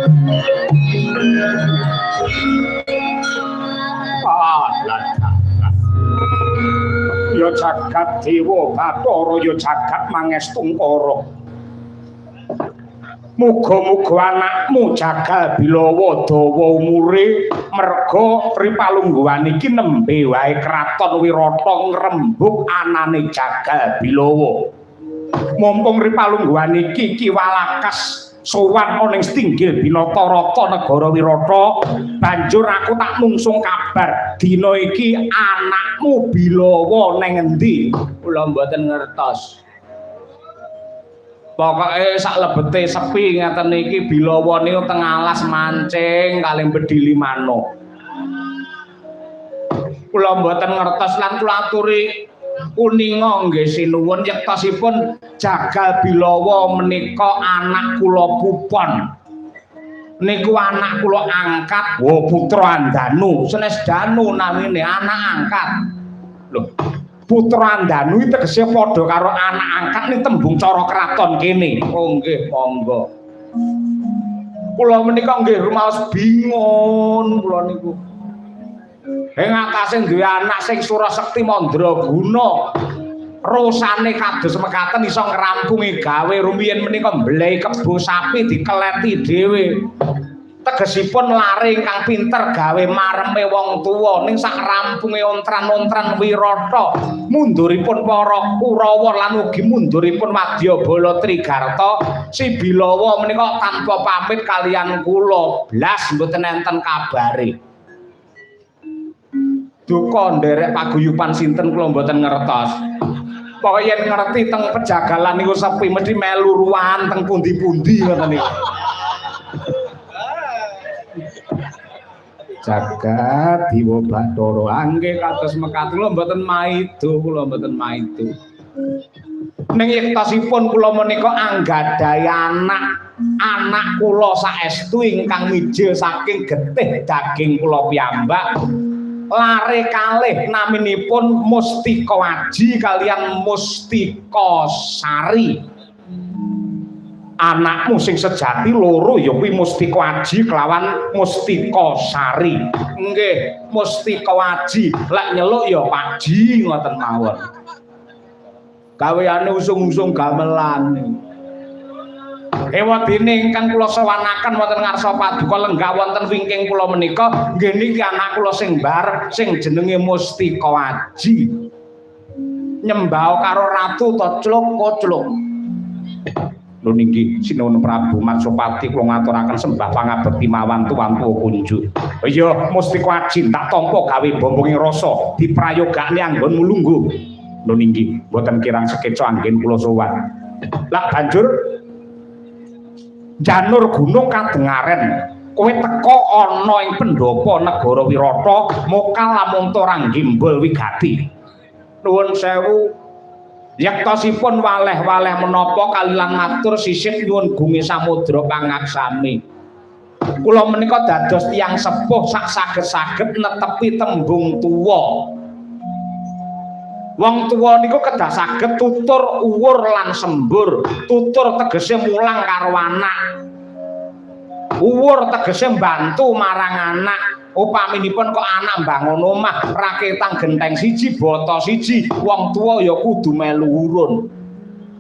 Ah, lah. Ya jagat dewa bathara, ya jagat mangestungkara. Muga-muga anakmu Jagal Bilawa dawa umure, merga ripalungguhan iki nembe wae kraton Wirata ngrembug anane Jagal Bilawa. Mumpung ripalungguhan iki Ki Walakas sowan ana ing Stinggil Binatarata negara Wirata, banjur aku tak mungsung kabar dina iki anakmu Bilawa neng endi? Kula mboten ngertos. Pokoke sak lebete sepi ngaten iki Bilawa niku teng alas mancing kalih bedili manuk. Kula mboten ngertos lan kula aturi kuninga nggih sinuwun yektosipun Jagal Bilawa menika anak kula pupon. Niku anak kula angkat. Oh, putra Andanu, senes Danu namine, anak angkat. Lho, putra Andanu iki tegese padha karo anak angkat ning tembung cara kraton kene. Oh nggih, monggo. Kula menika nggih rumaos bingung kula niku. Ing atase duwe anak sing surasekti mandraguna. Rosane kados mekaten iso ngrampungi gawe rumiyin menika mblehi kebo sapi dikeleti dhewe. Tegesipun lare ingkang pinter gawe mareme wong tuwa ning sak rampunge ontran-ontran Wirata, munduripun para Kurawa lan ugi munduripun Wadyabala Trigarta, si Bilawa menika tanpa pamit kaliyan kula blas mboten enten kabare. Duka nderek paguyuban sinten kula mboten ngertos. Pokoke yen ngerti teng pejagalan niku sepi mesti melu ruwan teng pundi-pundi ngoten niku. Jagat Dewa Bathara angge kados mekaten kula mboten maido, kula mboten maido. Ning yektosipun kula menika anggadhahi anak, anak kula saestu ingkang mijil saking getih daging kula piyambak. Lare kalih naminipun Mustika Aji kaliyan Mustika Sari. Anakmu sing sejati loro ya kuwi Mustika Aji kelawan Mustika Sari. Nggih, Mustika Aji lek nyeluk ya Pak Ji ngoten mawon. Gaweane usung-usung gamelan. Ewadene ingkang kula sowanaken wonten ngarsa paduka lenggah wonten wingking kula menika nggih niki anak kula sing barep sing jenenge Mustika Aji. Nyembah karo ratu to cluk kocluk. Lho nggih sinuwun Prabu Matsopati, kula ngaturaken sembah pangabekti mawan tuan tuwa kunjuk. Iya Mustika Aji tak tampa gawe bombonging rasa diprayogakne anggonmu lungguh. Lho nggih mboten kirang sekeca anggen kula sowan. Lak banjur janur gunung kadengaren kowe teka ana ing pendhapa negara Wirata mokal lamun ora gimbal wigati. Nuwun sewu, yektosipun waleh-waleh menapa kalilan matur sisip nyuwun gunge samudra pangaksami. Kula menika dados tiyang sepuh sak saged-saged netepi tembung tuwa. Wong tuwa niku kedah saged tutur uwur lan sembur. Tutur tegese mulang karo anak. Uwur tegese mbantu marang anak. Upaminipun kok anak mbangun omah raketang genteng siji bata siji, wong tuwa ya kudu melu urun.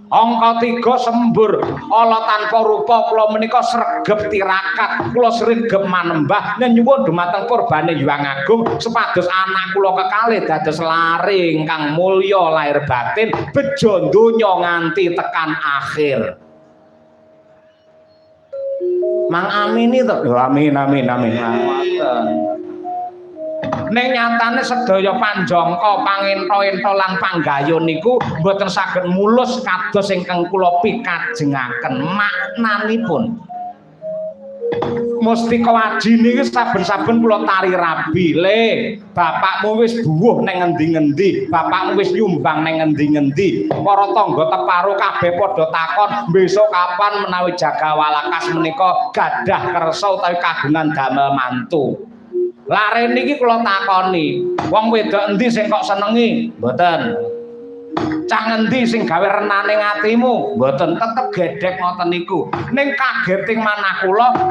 Angka 3 sembur, ala tanpa rupa kula menika sregep tirakat, kula sregep manembah nyuwun dumateng kurbane Hyang Agung supados anak kula kekalih dados lare ingkang mulya lahir batin, bejo donya nganti tekan akhir. Mang amini to? Lho amin amin amin. Ngoten. Ning nyatane sedaya panjangka pangenta-enta lan panggayun niku mboten saged mulus kados ingkang kula pikajengaken maknanipun. Mustika Aji niki saben-saben kula tari rabi, le, bapakmu wis buwuh nang ngendi-ngendi, bapakmu wis nyumbang nang ngendi-ngendi. Para tangga teparo kabeh padha takon, besok kapan menawi Jagal Walakas menika gadah kersa utawi kagungan damel mantu. Lare niki kula takoni, wong wedok endi sing kok senengi? Mboten. Cah ngendi sing gawe renane atimu? Mboten, tetep gedhek ngoten niku. Ning kageting manah kula.